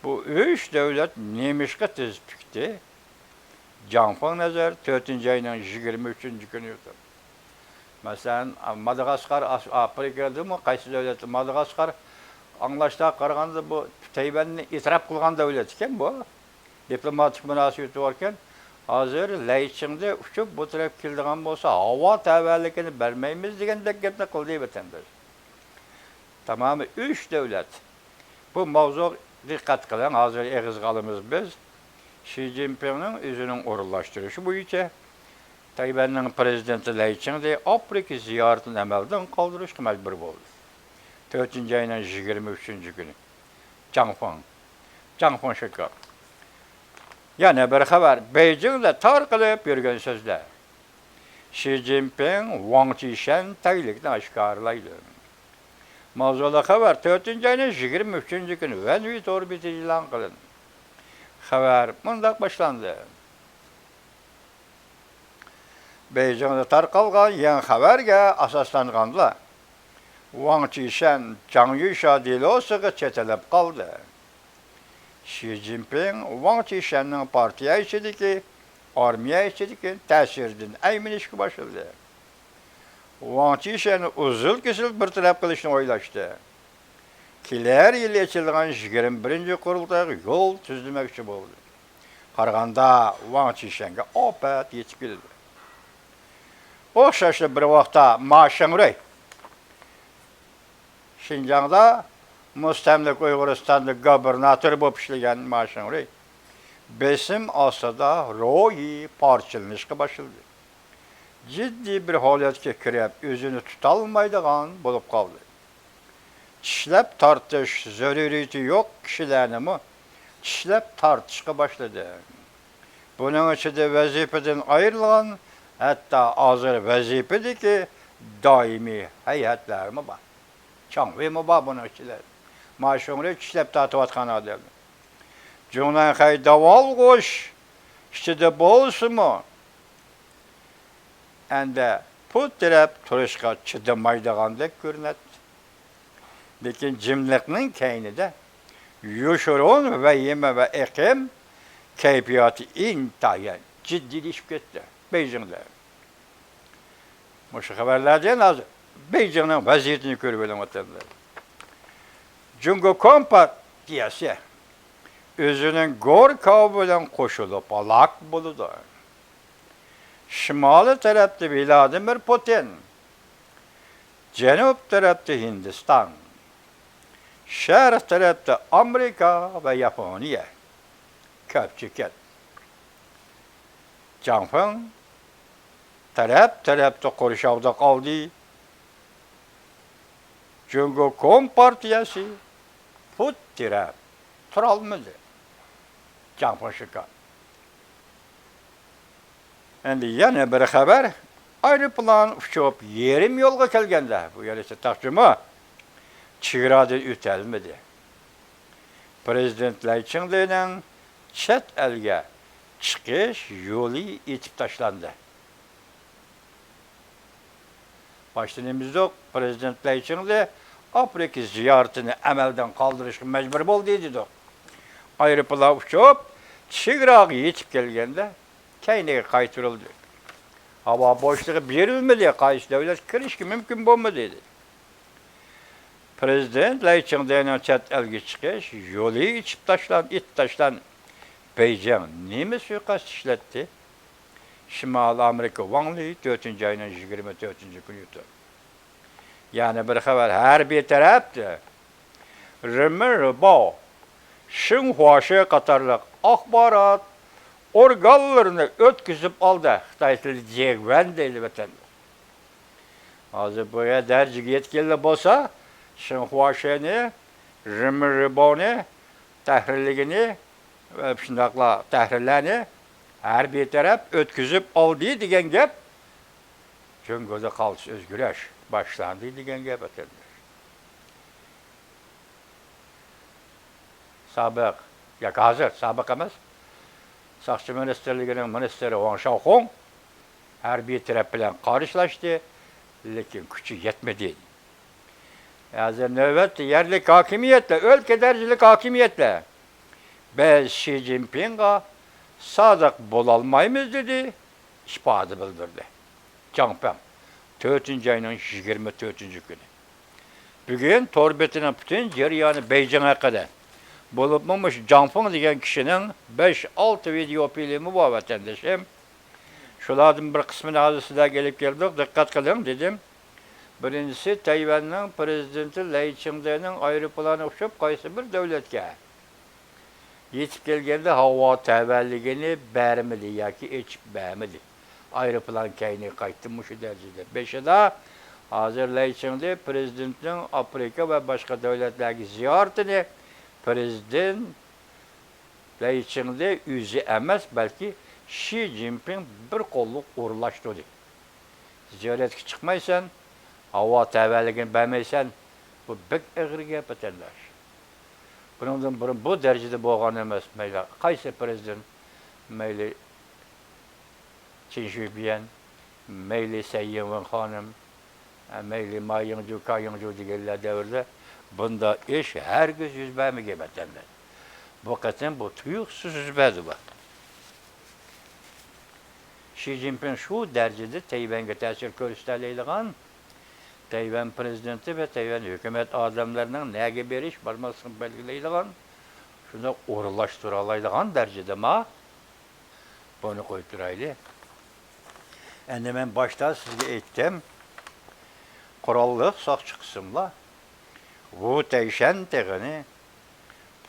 بۇ ئۈچ دۆلەت نېمىشقا تىز پۈكتى؟ جاڭفېڭ نەزەر تۆتىنچى ئاينىڭ يىگىرمە ئۈچىنچى كۈنى يۇتۇپ. مەسىلەن، مادىغاسكار، ئاس-، ئافرىكىدىمۇ قايسى دۆلەت؟ مادىغاسكار، ئاڭلاشلارغا قارىغاندا، بۇ تەيۋەننى ئېتىراپ قىلغان دۆلەت ئىكەن بۇ. دىپلوماتىك مۇناسىۋىتى باركەن. ھازىر لەيچىڭدە ئۇچۇپ بۇ تەرەپكە كېلىدىغان بولسا، ھاۋا تەۋەلىكىنى بەرمەيمىز دېگەندەك گەپنى قىلدى ۋەتەنداش. تامامى ئۈچ دۆلەت. بۇ ماۋزۇغا دىققەت قىلىڭ، ھازىر ئېغىزغا ئالىمىز بىز. شى جىنپىڭنىڭ ئۆزىنىڭ ئورۇنلاشتۇرۇشى بويىچە تەيۋەننىڭ پىرېزىدېنتى لەي چىڭدې ئافرىكا زىيارىتىنى ئەمەلدىن قالدۇرۇشقا مەجبۇر بولدى. تۆتىنچى ئاينىڭ يىگىرمە ئۈچىنچى كۈنى. جاڭ فېڭ. جاڭ فېڭ شىكار. يەنە بىر خەۋەر. بېيجىڭدا تارقىلىپ يۈرگەن سۆزلەر. شى جىنپىڭ، ۋاڭ چىشەن تەگلىكنى ئاشكارىلايدۇ. ماۋزۇلۇق خەۋەر. تۆتىنچى ئاينىڭ يىگىرمە ئۈچىنچى كۈنى ۋەنۋى تور بېتى ئېلان قىلىندى. خەۋەر مۇنداق باشلاندى. بېيجىڭدا تارقالغان يېڭى خەۋەرگە ئاساسلانغاندا، ۋاڭ چىشەن جاڭ يۈشيا دېلوسىغا چېتىلىپ قالدى. شى جىنپىڭ ۋاڭ چىشەننىڭ پارتىيە ئىچىدىكى، ئارمىيە ئىچىدىكى تەسىرىدىن ئەيمىنىشكە باشلىدى. ۋاڭ چىشەن ئۇزۇل-كېسىل بىر تەرەپ قىلىشنى ئويلاشتى. كېلەر يىلى ئېچىلىدىغان يىگىرمە بىرىنچى قۇرۇلتايغا يول تۈزلىمەكچى بولدى. قارىغاندا، ۋاڭ چىشەنگە ئاپەت يېتىپ كېلىدۇ. ئوخشاشلا بىر ۋاقىتتا ما شىڭرۇي، شىنجاڭدا، مۇستەملىكە ئۇيغۇرىستاندا گۇبېرناتور بولۇپ ئىشلىگەن ما شىڭرۇي بېسىم ئاستىدا روھىي پارچىلىنىشقا باشلىدى. جىددىي بىر ھالەتكە كىرىپ، ئۆزىنى تۇتالمايدىغان بولۇپ قالدى. چىشلەپ تارتىش زۆرۈرىيىتى يوق كىشىلەرنىمۇ چىشلەپ تارتىشقا باشلىدى. بۇنىڭ ئىچىدە ۋەزىپىدىن ئايرىلغان، ھەتتا ھازىر ۋەزىپىدىكى دائىمىي ھەيئەتلەرمۇ بار. چاڭ ۋېيمۇ بار بۇنىڭ ئىچىدە. ما شىڭرۇي چىشلەپ تارتىۋاتقان ئادەم. جۇڭنەنخەي داۋالغۇش ئىچىدە بولسىمۇ، ئەندى پۇت تىرەپ تۇرۇشقا چىدىمايدىغاندەك كۆرۈنەتتى. لېكىن جىملىقنىڭ كەينىدە يوشۇرۇن ۋەھىمە ۋە ئېقىم كەيپىياتى ئىنتايىن جىددىيلىشىپ كەتتى بېيجىڭدا. مۇشۇ خەۋەرلەردىن ھازىر بېيجىڭنىڭ ۋەزىيىتىنى كۆرۈۋېلىڭ، ۋەتەندىلەر. جۇڭگو كومپارتىيەسى ئۆزىنىڭ گوركاۋ بىلەن قوشۇلۇپ ھالاك بولىدۇ. شىمالىي تەرەپتە ۋلادىمىر پۇتىن، جەنۇب تەرەپتە ھىندىستان، شەرق تەرەپتە ئامېرىكا ۋە ياپونىيە. كۆپچىكەن. جاڭ فېڭ تەرەپ-تەرەپتە قورشاۋدا قالدى. جۇڭگو كومپارتىيەسى پۇت تىرەپ تۇرالمىدى. جاڭ فېڭ شىكار. ئەندى يەنە بىر خەۋەر. ئايروپىلان ئۇچۇپ يېرىم يولغا كەلگەندە، بۇ يەرلىكتە تاقچىمۇ چېگرادىن ئۆتەلمىدى. پىرېزىدېنت لەي چىڭدېنىڭ چەت ئەلگە چىقىش يولى ئېچىپ تاشلاندى. باشتا نېمە دېدۇق؟ پىرېزىدېنت لەي چىڭدې ئافرىكا زىيارىتىنى ئەمەلدىن قالدۇرۇشقا مەجبۇر بولدى دېدۇق. ئايروپىلان ئۇچۇپ، چېگراغا يېتىپ كەلگەندە، كەينىگە قايتۇرۇلدى. ھاۋا بوشلۇقى بېرىلمىدى، قايسى دۆلەت كىرىشكە مۇمكىن بولمىدى. پىرېزىدېنت لەي چىڭدېنىڭ چەت ئەلگە چىقىش يولى ئېچىپ تاشلان-، ئېتىپ تاشلاندى. بېيجىڭ نېمە سۇيىقەست ئىشلەتتى؟ شىمالىي ئامېرىكا ۋاڭ لېي تۆتىنچى ئاينىڭ يىگىرمە تۆتىنچى كۈنى ئۆتتى. يەنە بىر خەۋەر، ھەربىي تەرەپتە رېمېن رېباۋ، شىنخۇاشې قاتارلىق ئاخبارات ئورگانلىرىنى ئۆتكۈزۈپ ئالدى. خىتاي تىلىدا جيېگۈەن دەيدۇ ۋەتەندە. ھازىر بۇ يەر دەرىجىگە يەتكەنلا بولسا، شىنخۇاشېنى، رېمېن رېباۋنى تەھرىرلىگىنى ۋە شۇنداقلا تەھرىرلەرنى ھەربىي تەرەپ ئۆتكۈزۈپ ئالدى دېگەن گەپ، جۇڭگودا قالتىس ئۆزگىرىش باشلاندى دېگەن گەپ ئەكەندى. سابىق، ياكى ھازىر، سابىق ئەمەس، ساقچى مىنىستىرلىكىنىڭ مىنىستىرى ۋاڭ شاۋخۇڭ ھەربىي تەرەپ بىلەن قارشىلاشتى، لېكىن كۈچى يەتمىدى. ھازىر نۆۋەتتە يەرلىك ھاكىمىيەتلەر، ئۆلكە دەرىجىلىك ھاكىمىيەتلەر، بىز شى جىنپىڭغا سادىق بولالمايمىز، دېدى، ئىپادە بىلدۈردى. جاڭ فېڭ. تۆتىنچى ئاينىڭ يىگىرمە تۆتىنچى كۈنى. بۈگۈن تور بېتىنىڭ پۈتۈن جەريانى بېيجىڭ ھەققىدە. بولۇپمۇ مۇشۇ جاڭ فېڭ دېگەن كىشىنىڭ بەش-ئالتە ۋىدېئو فىلىمى بار، ۋەتەندىشىم. شۇلاردىن بىر قىسمىنى ھازىر سىلەرگە ئېلىپ كەلدۇق، دىققەت قىلىڭ دېدىم. بىرىنچىسى، تەيۋەننىڭ پىرېزىدېنتى لەي چىڭدېنىڭ ئايروپىلانى ئۇچۇپ قايسى بىر دۆلەتكە يېتىپ كەلگەندە ھاۋا تەۋەلىكىنى بەرمىدى ياكى ئېچىپ بەرمىدى. ئايروپىلان كەينىگە قايتتى مۇشۇ دەرىجىدە. بېشىدا ھازىر لەي چىڭدې پىرېزىدېنتنىڭ ئافرىقا ۋە باشقا دۆلەتلەرگە زىيارىتىنى پىرېزىدېنت لەي چىڭدې ئۆزى ئەمەس، بەلكى شى جىنپىڭ بىر قوللۇق ئورۇنلاشتۇردى. زىيارەتكە چىقمايسەن، ھاۋا تەۋەلىكىنى بەرمەيسەن، بۇ بەك ئېغىر گەپ، ۋەتەنداش. بۇنىڭدىن بۇرۇن بۇ دەرىجىدە بولغان ئەمەس. مەيلى قايسى پىرېزىدېنت، مەيلى چىن شۈيبىيەن، مەيلى سەي يىڭۋېن خانىم، مەيلى ما يىڭجۇ، كا يىڭجۇ دېگەنلەر دەۋرىدە بۇنداق ئىش ھەرگىز يۈز بەرمىگەن، ۋەتەنداش. بۇ قېتىم بۇ تۇيۇقسىز يۈز بەردى بۇ. شى جىنپىڭ شۇ دەرىجىدە تەيۋەنگە تەسىر كۆرسىتەلەيدىغان، تەيۋەن پىرېزىدېنتى ۋە تەيۋەن ھۆكۈمەت ئادەملىرىنىڭ نەگە بېرىش، بارماسلىقنى بەلگىلەيدىغان، شۇنداق ئورۇنلاشتۇرالايدىغان دەرىجىدىما؟ بۇنى قويۇپ تۇرايلى. ئەمدى مەن باشتا سىزگە ئېيتتىم، قوراللىق ساقچى قىسىملار ۋۇ تەيشەن تېغىنى،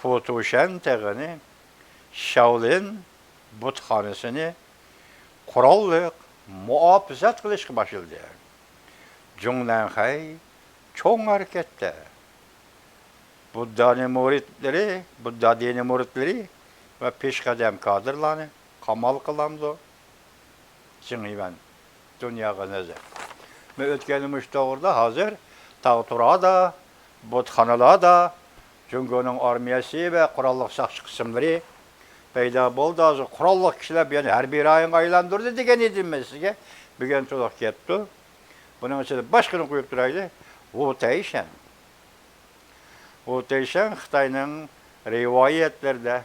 پۇتۇشەن تېغىنى، شاۋلىن بۇتخانىسىنى قوراللىق مۇھاپىزەت قىلىشقا باشلىدى. جۇڭنەنخەي چوڭ ھەرىكەتتە. بۇددا دىنى مۇرىتلىرى، بۇددا دىنى مۇرىتلىرى ۋە پېشقەدەم كادىرلارنى قامال قىلامدۇ؟ جېڭ يىۋەن دۇنياغا نەزەر. مەن ئۆتكەندە مۇشۇ توغرىدا ھازىر تاغ تۇرادا، بۇتخانىلاردا جۇڭگونىڭ ئارمىيەسى ۋە قوراللىق ساقچى قىسىملىرى پەيدا بولدى. ھازىر قوراللىق كىشىلەر بۇ يەرنى ھەربىي رايونغا ئايلاندۇردى دېگەن ئىدىم مەن سىزگە. بۈگۈن تولۇق كەپتۇ. بۇنىڭ ئىچىدە باشقىنى قويۇپ تۇرايلى. ۋۇ تەيشەن. ۋۇ تەيشەن خىتاينىڭ رىۋايەتلىرىدە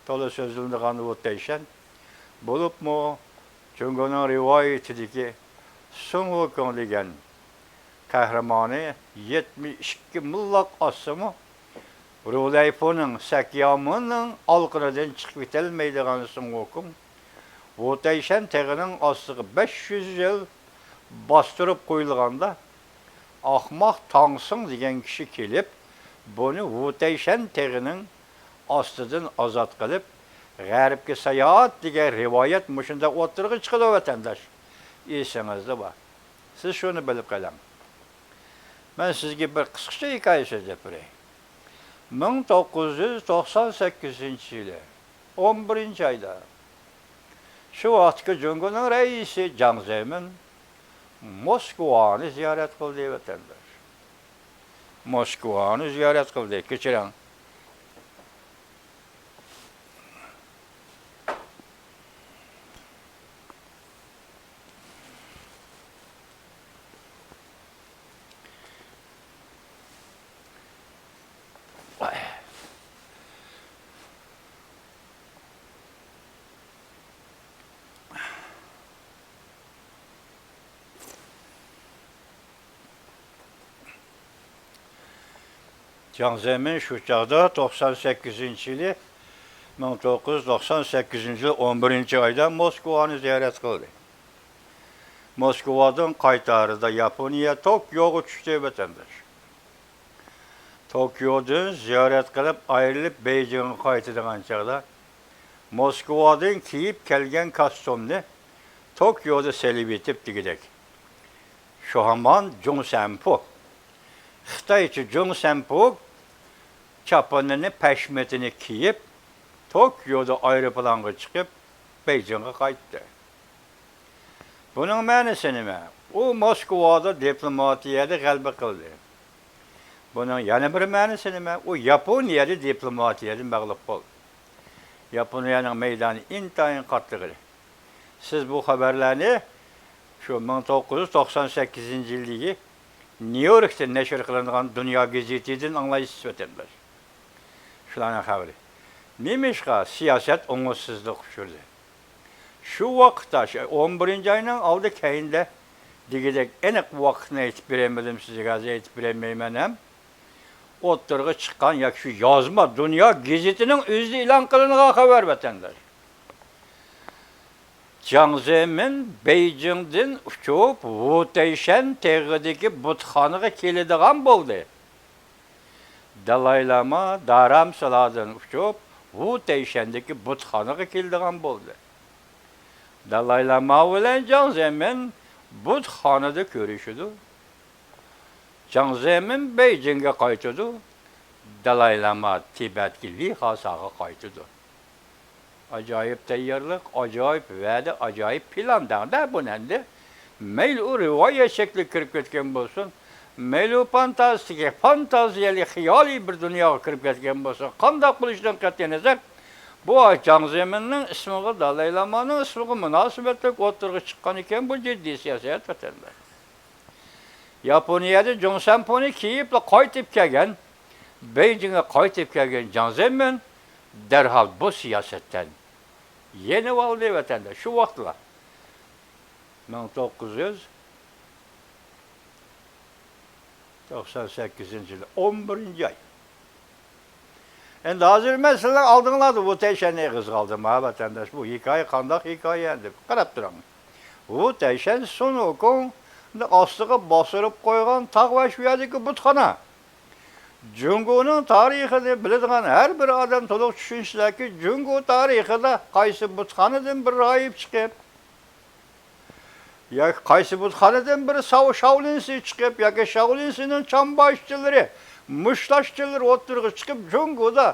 تولا سۆزلىنىدىغان ۋۇ تەيشەن. بولۇپمۇ جۇڭگونىڭ رىۋايىتىدىكى سۇن ۋۇكۇڭ دېگەن قەھرىمانى يەتمىش ئىككى مىللاق ئاسسىمۇ، رۇلەيفۇنىڭ، سەكيامۇنىڭ ئالىقىنىدىن چىقىپ كېتەلمەيدىغان سۇن ۋۇكۇڭ ۋۇ تەيشەن تېغىنىڭ ئاستىغا بەش يۈز يىل باستۇرۇپ قويۇلغاندا، ئاخماق تاڭسىڭ دېگەن كىشى كېلىپ، بۇنى ۋۇ تەيشەن تېغىنىڭ ئاستىدىن ئازاد قىلىپ، غەربكە ساياھەت دېگەن رىۋايەت مۇشۇنداق ئوتتۇرىغا چىقىدۇ، ۋەتەنداش. ئېسىڭىزدە بار. سىز شۇنى بىلىپ قېلىڭ. مەن سىزگە بىر قىسقىچە ھېكايە سۆزلەپ بېرەي. مىڭ توققۇز يۈز توقسان سەككىزىنچى يىلى ئون بىرىنچى ئايدا شۇ ۋاقىتتىكى جۇڭگونىڭ رەئىسى جاڭ زېمىن موسكۋانى زىيارەت قىلدى، ۋەتەنداش. موسكۋانى زىيارەت قىلدى، كەچۈرۈڭ. جاڭ زېمىن شۇ چاغدا توقسان سەككىزىنچى يىلى، مىڭ توققۇز يۈز توقسان سەككىزىنچى يىل ئون بىرىنچى ئايدا موسكۋانى زىيارەت قىلدى. موسكۋادىن قايتارىدا ياپونىيە توكيوغا چۈشتى، ۋەتەنداش. توكيودىن زىيارەت قىلىپ ئايرىلىپ بېيجىڭغا قايتىدىغان چاغدا موسكۋادىن كىيىپ كەلگەن كاستيۇمنى توكيودا سېلىۋېتىپ دېگۈدەك. شۇ ھامان جۇڭ سەنپۇ، خىتايچە جۇڭ سەنپۇ چاپىنىنى، پەشمىتىنى كىيىپ، توكيودا ئايروپىلانغا چىقىپ، بېيجىڭغا قايتتى. بۇنىڭ مەنىسى نېمە؟ ئۇ موسكۋادا دىپلوماتىيەدە غەلىبە قىلدى. بۇنىڭ يەنە بىر مەنىسى نېمە؟ ئۇ ياپونىيەدە دىپلوماتىيەدە مەغلۇپ بولدى. ياپونىيەنىڭ مەيدانى ئىنتايىن قاتتىق ئىدى. سىز بۇ خەۋەرلەرنى شۇ مىڭ توققۇز يۈز توقسان سەككىزىنچى يىلدىكى نيۇ يوركتا نەشر قىلىنغان دۇنيا گېزىتىدىن ئاڭلايسىز، ۋەتەنداش. شۇلارنىڭ خەۋىرى. نېمىشقا سىياسەت ئوڭۇشسىزلىققا ئۇچرىدى؟ شۇ ۋاقىتتا، شۇ ئون بىرىنچى ئاينىڭ ئالدى كەينىدە دېگۈدەك ئېنىق ۋاقىتنى ئېيتىپ بېرەلمىدىم سىزگە، ھازىر ئېيتىپ بېرەلمەيمەن ھەم. ئوتتۇرىغا چىققان ياكى شۇ يازما دۇنيا گېزىتىنىڭ ئۆزىدە ئېلان قىلىنغان خەۋەر، ۋەتەنداش. جاڭ زېمىن بېيجىڭدىن ئۇچۇپ، ۋۇ تەيشەن تېغىدىكى بۇتخانىغا كېلىدىغان بولدى. دالاي لاما دارامسالاردىن ئۇچۇپ، ۋۇ تەيشەندىكى بۇتخانىغا كېلىدىغان بولدى. دالاي لاما بىلەن جاڭ زېمىن بۇتخانىدا كۆرۈشىدۇ. جاڭ زېمىن بېيجىڭگە قايتىدۇ. دالاي لاما تىبەتكە لىخاساغا قايتىدۇ. ئاجايىپ تەييارلىق، ئاجايىپ ۋەدە، ئاجايىپ پىلان دەڭدە بۇنى ئەمدى. مەيلى ئۇ رىۋايەت شەكلىگە كىرىپ كەتكەن بولسۇن، مەيلى ئۇ فانتاستىكا، فانتازىيەلىك، خىيالىي بىر دۇنياغا كىرىپ كەتكەن بولسۇن، قانداق بولۇشىدىن قەتئىينەزەر، بۇ جاڭ زېمىننىڭ ئىسمىغا، دالاي لامانىڭ ئىسمىغا مۇناسىۋەتلىك ئوتتۇرىغا چىققان ئىكەن، بۇ جىددىي سىياسەت، ۋەتەنداش. ياپونىيەدە جۇڭسەنپۇنى كىيىپلا قايتىپ كەلگەن، بېيجىڭغا قايتىپ كەلگەن جاڭ زېمىن دەرھال بۇ سىياسەتتىن يېنىۋالدى، ۋەتەنداش. شۇ ۋاقىتلا، مىڭ توققۇز يۈز توقسان سەككىزىنچى يىل، ئون بىرىنچى ئاي. ئەمدى ھازىر مەن سىلەرنىڭ ئالدىڭلاردا ۋۇ تەيشەننى ئېغىزغا ئالدىم ھە، ۋەتەنداش. بۇ ھېكايە قانداق ھېكايە ئەمدى؟ قاراپ تۇرۇڭ. ۋۇ تەيشەن سۇن ۋۇكۇڭنى ئاستىغا باستۇرۇپ قويغان تاغ ۋە شۇ يەردىكى بۇتخانا. جۇڭگونىڭ تارىخىنى بىلىدىغان ھەر بىر ئادەم تولۇق چۈشىنىشى كېرەككى، جۇڭگو تارىخىدا قايسى بۇتخانىدىن بىر راھىب چىقىپ، ياكى قايسى بۇتخانىدىن بىر ساۋ-، شاۋلىنسى چىقىپ، ياكى شاۋلىنسىنىڭ چامباشچىلىرى، مۇشتلاشچىلىرى ئوتتۇرىغا چىقىپ، جۇڭگودا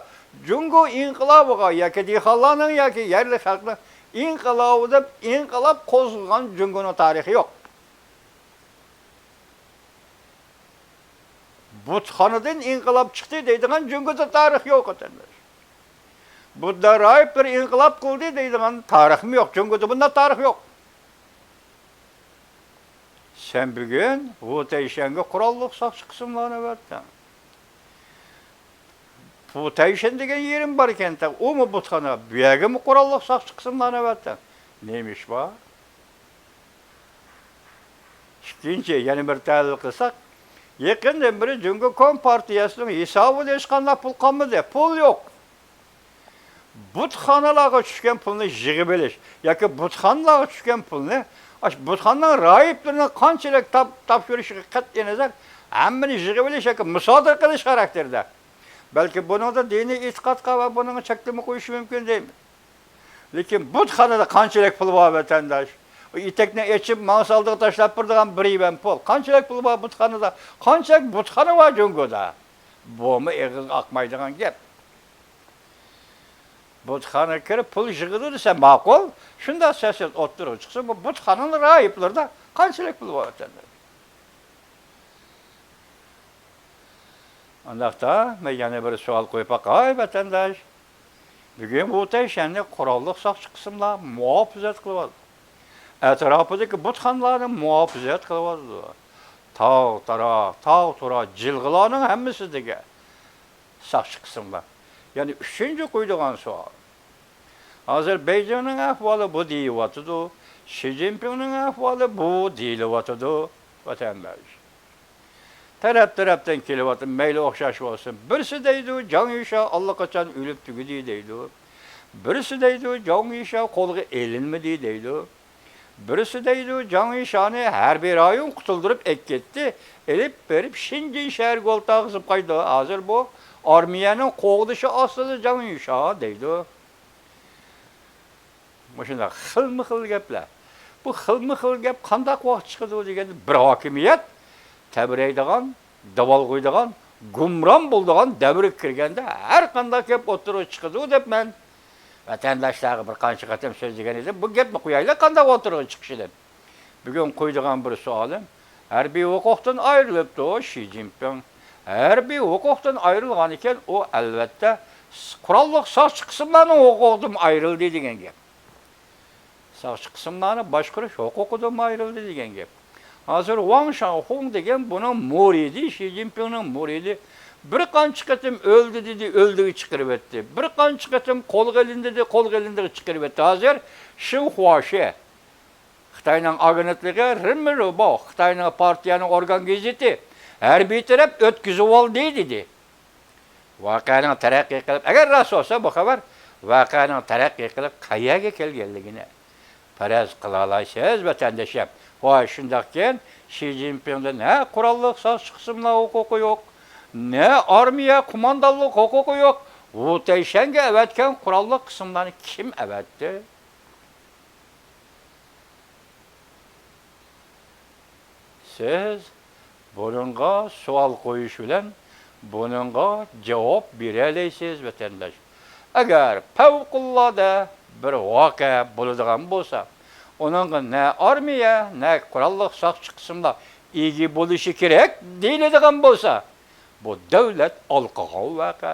جۇڭگو ئىنقىلابىغا ياكى دېھقانلارنىڭ ياكى يەرلىك خەلقنىڭ ئىنقىلابى دەپ ئىنقىلاب قوزغىغان جۇڭگونىڭ تارىخى يوق. بۇتخانىدىن ئىنقىلاب چىقتى دەيدىغان جۇڭگودا تارىخ يوق، ۋەتەنداش. بۇنداق راھىبلار ئىنقىلاب قىلدى دەيدىغان تارىخمۇ يوق. جۇڭگودا بۇنداق تارىخ يوق. سەن بۈگۈن ۋۇ تەيشەنگە قوراللىق ساقچى قىسىملارنى ئەۋەتتىڭ. ۋۇ تەيشەن دېگەن يېرىم بار ئىكەن، ئۇمۇ بۇتخانا، بۇ يەرگىمۇ قوراللىق ساقچى قىسىملارنى ئەۋەتتىڭ. نېمە ئىش بار؟ ئىككىنچى، يەنە بىر تەھلىل قىلساق، يېقىندىن بېرى جۇڭگو كومپارتىيەسىنىڭ ھېسابىدا ھېچقانداق پۇل قالمىدى، پۇل يوق. بۇتخانىلارغا چۈشكەن پۇلنى يىغىۋېلىش ياكى بۇتخانىلارغا چۈشكەن پۇلنى، ئاشۇ بۇتخانىنىڭ راھىبلىرىنىڭ قانچىلىك تاپ-، تاپشۇرۇشىغا قەتئىينەزەر، ھەممىنى يىغىۋېلىش ياكى مۇسادىرە قىلىش خاراكتېرىدە. بەلكى بۇنىڭدا دىنىي ئېتىقادقا ۋە بۇنىڭغا چەكلىمە قويۇشى مۇمكىن دەيمەن. لېكىن بۇتخانىدا قانچىلىك پۇل بار، ۋەتەنداش؟ ئۇ ئېتەكنى ئېچىپ، ماڭسا ئالدىغا تاشلاپ بېرىدىغان بىر يۈەن پۇل. قانچىلىك پۇل بار بۇتخانىدا؟ قانچىلىك بۇتخانا بار جۇڭگودا؟ بۇمۇ ئېغىزغا ئاقمايدىغان گەپ. بۇتخانىغا كىرىپ پۇل يىغىدۇ دېسە ماقۇل. شۇنداق سىياسەت ئوتتۇرىغا چىقسا، بۇ بۇتخانىنىڭ راھىبلىرىدا قانچىلىك پۇل بار، ۋەتەنداش؟ ئۇنداقتا، مەن يەنە بىر سوئال قويۇپ باقاي، ۋەتەنداش. بۈگۈن ۋۇ تەيشەننى قوراللىق ساقچى قىسىملار مۇھاپىزەت قىلىۋاتىدۇ. ئەتراپىدىكى بۇتخانىلارنى مۇھاپىزەت قىلىۋاتىدۇ. تاغ تارا، تاغ تۇرا، جىلغىلارنىڭ ھەممىسىدىكى ساقچى قىسىملار. يەنى ئۈچىنچى قويىدىغان سوئال. ھازىر بېيجىڭنىڭ ئەھۋالى بۇ دېيىلىۋاتىدۇ، شى جىنپىڭنىڭ ئەھۋالى بۇ دېيىلىۋاتىدۇ، ۋەتەنداش. تەرەپ-تەرەپتىن كېلىۋاتىدۇ، مەيلى ئوخشاش بولسۇن. بىرسى دەيدۇ، جاڭ يۈشيا ئاللىقاچان ئۆلۈپ تۈگىدى دەيدۇ. بىرسى دەيدۇ، جاڭ يۈشيا قولغا ئېلىنمىدى دەيدۇ. بىرسى دەيدۇ، جاڭ يۈشيانى ھەربىي رايون قۇتۇلدۇرۇپ ئەكەتتى، ئېلىپ بېرىپ شېنجېن شەھىرىگە ئولتۇرغۇزۇپ قويدى. ھازىر بۇ ئارمىيەنىڭ قوغدىشى ئاستىدا جاڭ يۈشيا دەيدۇ. مۇشۇنداق خىلمۇ خىل گەپلەر. بۇ خىلمۇ خىل گەپ قانداق ۋاقىت چىقىدۇ دېگەندە، بىر ھاكىمىيەت تەبرەيدىغان، داۋالغۇيدىغان، گۇمران بولىدىغان دەۋرگە كىرگەندە ھەر قانداق گەپ ئوتتۇرىغا چىقىدۇ دەپ مەن ۋەتەنداشلارغا بىر قانچە قېتىم سۆزلىگەن ئىدىم. بۇ گەپنى قويايلى، قانداق ئوتتۇرىغا چىقىشىدىن. بۈگۈن قويىدىغان بىر سوئالىم، ھەربىي ھوقۇقتىن ئايرىلىپتۇ شى جىنپىڭ. ھەربىي ھوقۇقتىن ئايرىلغان ئىكەن، ئۇ ئەلۋەتتە قوراللىق ساقچى قىسىملارنىڭ ھوقۇقىدىن ئايرىلدى دېگەن گەپ. ساقچى قىسىملارنى باشقۇرۇش ھوقۇقىدىنمۇ ئايرىلدى دېگەن گەپ. ھازىر ۋاڭ شاڭخۇڭ دېگەن بۇنىڭ مۇرىدى، شى جىنپىڭنىڭ مۇرىدى. بىر قانچە قېتىم ئۆلدى دېدى، ئۆلدىگە چىقىرىۋەتتى. بىر قانچە قېتىم قولغا ئېلىندى دېدى، قولغا ئېلىندىغا چىقىرىۋەتتى. ھازىر شىنخۇاشى، خىتاينىڭ ئاگېنتلىقى رېنمېنرۇباۋ، خىتاينىڭ پارتىيەنىڭ ئورگان گېزىتى ھەربىي تەرەپ ئۆتكۈزۈۋالدى دېدى. ۋەقەنىڭ تەرەققىي قىلىپ، ئەگەر راست بولسا بۇ خەۋەر، ۋەقەنىڭ تەرەققىي قىلىپ قەيەرگە كەلگەنلىكىنى پەرەز قىلالايسىز، ۋەتەندىشىم. ۋاي، شۇنداقكەن، شى جىنپىڭدىن نە قوراللىق ساقچى قىسىملار ھوقۇقى يوق، نە ئارمىيە قوماندانلىق ھوقۇقى يوق. ۋۇ تەيشەنگە ئەۋەتكەن قوراللىق قىسىملارنى كىم ئەۋەتتى؟ سىز بۇنىڭغا سوئال قويۇش بىلەن بۇنىڭغا جاۋاب بېرەلەيسىز، ۋەتەنداش. ئەگەر پەۋقۇلئاددە بىر ۋەقە بولىدىغان بولسا، ئۇنىڭغا نە ئارمىيە، نە قوراللىق ساقچى قىسىملار ئىگە بولۇشى كېرەك دېيىلىدىغان بولسا، بۇ دۆلەت ھالقىغان ۋەقە.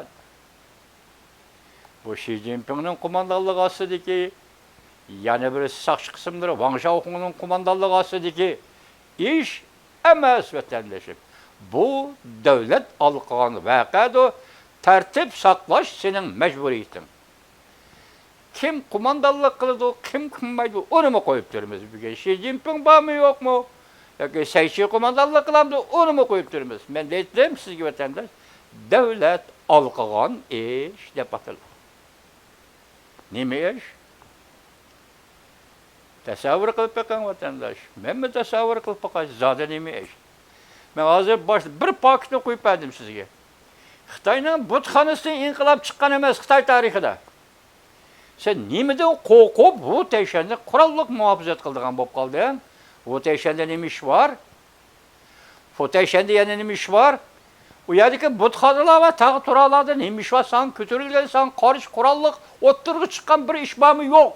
بۇ شى جىنپىڭنىڭ قوماندانلىقى ئاستىدىكى، يەنە بىر ساقچى قىسىملىرى ۋاڭ شاۋخۇڭنىڭ قوماندانلىقى ئاستىدىكى ئىش ئەمەس، ۋەتەندىشىم. بۇ دۆلەت ھالقىغان ۋەقەدۇر. تەرتىپ ساقلاش سېنىڭ مەجبۇرىيىتىڭ. كىم قوماندانلىق قىلىدۇ، كىم قىلمايدۇ، ئۇنىمۇ قويۇپ تۇرىمىز بۈگۈن. شى جىنپىڭ بارمۇ، يوقمۇ؟ ياكى سەي شى قوماندانلىق قىلامدۇ، ئۇنىمۇ قويۇپ تۇرىمىز. مەن دېدىم سىزگە، ۋەتەنداش، دۆلەت ھالقىغان ئىش دەپ ئاتىلىدۇ. نېمە ئىش؟ تەسەۋۋۇر قىلىپ بېقىڭ، ۋەتەنداش. مەنمۇ تەسەۋۋۇر قىلىپ باقاي، زادى نېمە ئىش؟ مەن ھازىر باش-، بىر پاكىتنى قويۇپ بەردىم سىزگە. خىتاينىڭ بۇتخانىسىدىن ئىنقىلاب چىققان ئەمەس خىتاي تارىخىدا. سەن نېمىدىن قورقۇپ ۋۇ تەيشەندە قوراللىق مۇھاپىزەت قىلىدىغان بولۇپ قالدىڭ؟ ۋۇ تەيشەندە نېمە ئىش بار؟ ۋۇ تەيشەندە يەنە نېمە ئىش بار؟ ئۇ يەردىكى بۇتخانىلار ۋە تاغ تۇراقلاردا نېمە ئىش بار؟ ساڭا كۆتۈرۈلگەن، ساڭا قارشى قوراللىق ئوتتۇرىغا چىققان بىر ئىش بارمۇ؟ يوق.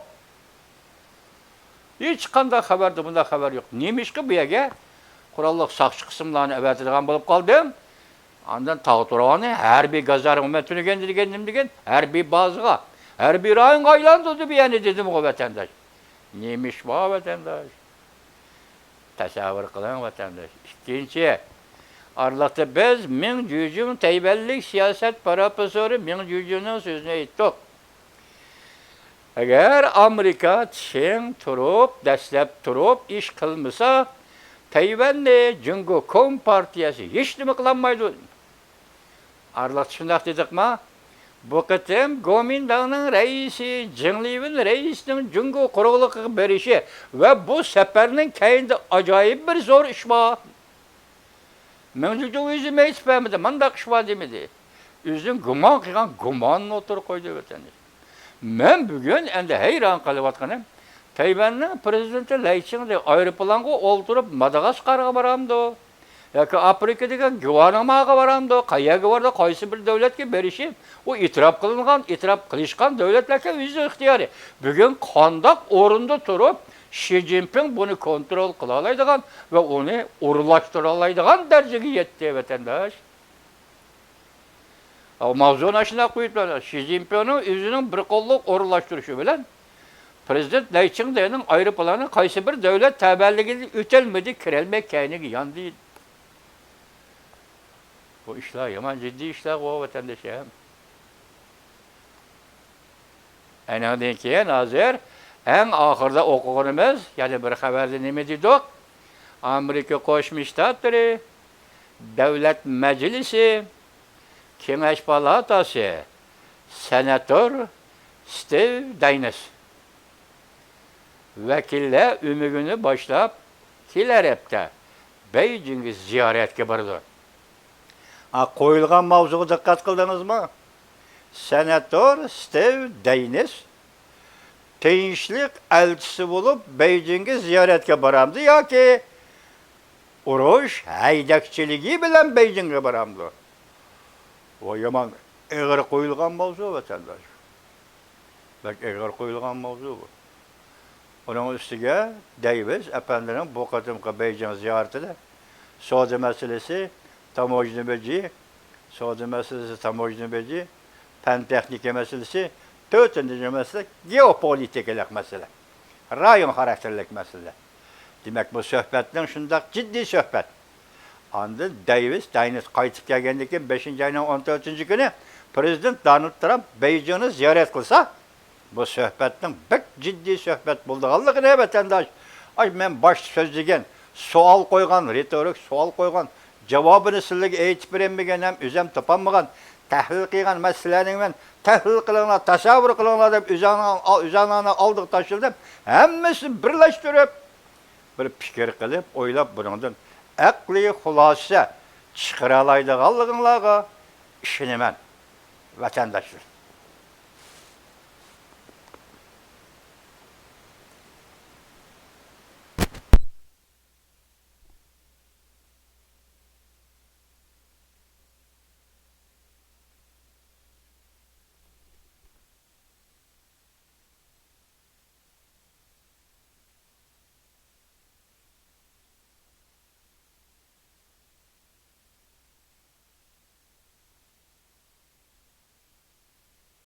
ھېچقانداق خەۋەردە بۇنداق خەۋەر يوق. نېمىشقا بۇ يەرگە قوراللىق ساقچى قىسىملارنى ئەۋەتىدىغان بولۇپ قالدىم؟ ئاندىن تاغ تۇرىغاننى ھەربىي گازارما، مەن تۈنۈگۈن دېگەن نېمە دېگەن؟ ھەربىي بازىغا، ھەربىي رايونغا ئايلاندۇردى بۇ يەرنى دېدىمغۇ، ۋەتەنداش. نېمە ئىش بار، ۋەتەنداش؟ تەسەۋۋۇر قىلىڭ، ۋەتەنداش. ئىككىنچى، ئارىلىقتا بىز مىڭ جۈجۈڭ، تەيۋەنلىك سىياسەت پروفېسسورى مىڭ جۈجۈڭنىڭ سۆزىنى ئېيتتۇق. ئەگەر ئامېرىكا چىڭ تۇرۇپ، دەسلەپ تۇرۇپ ئىش قىلمىسا، تەيۋەننى جۇڭگو كومپارتىيەسى ھېچنېمە قىلالمايدۇ. ئارىلىقتا شۇنداق دېدۇقما؟ بۇ قېتىم گومىنداڭنىڭ رەئىسى جېڭ لىۋېن رەئىسنىڭ جۇڭگو قۇرۇقلۇقىغا بېرىشى ۋە بۇ سەپەرنىڭ كەينىدە ئاجايىپ بىر زور ئىش بار. مىڭ جۈجۈڭ ئۆزىمۇ ئېيتىپ بەرمىدى، مانداق ئىش بار دېمىدى. ئۆزىنىڭ گۇمان قىلغان گۇمانىنى ئوتتۇرىغا قويدى، ۋەتەنداش. مەن بۈگۈن ئەمدى ھەيران قېلىۋاتقىنىم، تەيۋەننىڭ پىرېزىدېنتى لەي چىڭدې ئايروپىلانغا ئولتۇرۇپ ماداغاسكارغا بارامدۇ؟ ياكى ئافرىقىدىكى گۋاناماغا بارامدۇ؟ قەيەرگە بارىدۇ؟ قايسى بىر دۆلەتكە بېرىشى، ئۇ ئېتىراپ قىلىنغان، ئېتىراپ قىلىشقان دۆلەتلەرگە ئۆزىنىڭ ئىختىيارى. بۈگۈن قانداق ئورۇندا تۇرۇپ، شى جىنپىڭ بۇنى كونترول قىلالايدىغان ۋە ئۇنى ئورۇنلاشتۇرالايدىغان دەرىجىگە يەتتى، ۋەتەنداش. ئاۋۇ ماۋزۇنى ئاشۇنداق قويۇپ، شى جىنپىڭنىڭ ئۆزىنىڭ بىر قوللۇق ئورۇنلاشتۇرۇشى بىلەن پىرېزىدېنت لەي چىڭدېنىڭ ئايروپىلانى قايسى بىر دۆلەت تەۋەلىكىدىن ئۆتەلمىدى، كىرەلمەي كەينىگە ياندى. بۇ ئىشلار يامان جىددىي ئىشلارغۇ، ۋەتەندىشىم. ئەنىڭدىن كېيىن ھازىر ئەڭ ئاخىرىدا ئوقۇغىنىمىز يەنە بىر خەۋەردە نېمە دېدۇق؟ ئامېرىكا قوشما شتاتلىرى دۆلەت مەجلىسى كېڭەش پالاتاسى سېناتور ستىۋ داينىس ۋەكىللەر ئۆمىكىنى باشلاپ، كېلەر ھەپتە بېيجىڭگە زىيارەتكە بارىدۇ. ئا، قويۇلغان ماۋزۇغا دىققەت قىلدىڭىزمۇ؟ سېناتور ستىۋ دەينىس تىنچلىق ئەلچىسى بولۇپ بېيجىڭگە زىيارەتكە بارامدۇ ياكى ئۇرۇش ھەيدەكچىلىكى بىلەن بېيجىڭغا بارامدۇ؟ ۋاي يامان ئېغىر قويۇلغان ماۋزۇ، ۋەتەنداش. بەك ئېغىر قويۇلغان ماۋزۇ بۇ. ئۇنىڭ ئۈستىگە دەيۋىس ئەپەندىنىڭ بۇ قېتىمقى بېيجىڭ زىيارىتىدە سودا مەسىلىسى، تاموژنا بېجى، سودا مەسىلىسى، تاموژنا بېجى، پەن تېخنىكا مەسىلىسى، تۆتىنچى مەسىلە گېئوپولىتىكىلىق مەسىلە، رايون خاراكتېرلىك مەسىلە. دېمەك، بۇ سۆھبەتنىڭ شۇنداق جىددىي سۆھبەت. ئاندىن دەيۋىس داينىس قايتىپ كەلگەندىن كېيىن، بەشىنچى ئاينىڭ ئون تۆتىنچى كۈنى پرېزىدېنت دونالد ترامپ بېيجىڭنى زىيارەت قىلسا، بۇ سۆھبەتنىڭ بەك جىددىي سۆھبەت بولىدىغانلىقىنى ۋەتەنداش، ئاي، مەن باشتا سۆزلىگەن، سوئال قويغان، رېتورىك سوئال قويغان، جاۋابىنى سىلەرگە ئېيتىپ بېرەلمىگەن ھەم ئۆزۈم تاپالمىغان، تەھلىل قىلغان مەسىلىلەرنى مەن تەھلىل قىلىڭلار، تەسەۋۋۇر قىلىڭلار دەپ ئۆزۈڭلارنىڭ، ئۆزۈڭلارنىڭ ئالدىغا تاشلىدىم. ھەممىسىنى بىرلەشتۈرۈپ، بىر پىكىر قىلىپ، ئويلاپ، بۇنىڭدىن ئەقلىي خۇلاسە چىقىرالايدىغانلىقىڭلارغا ئىشىنىمەن، ۋەتەنداشلار.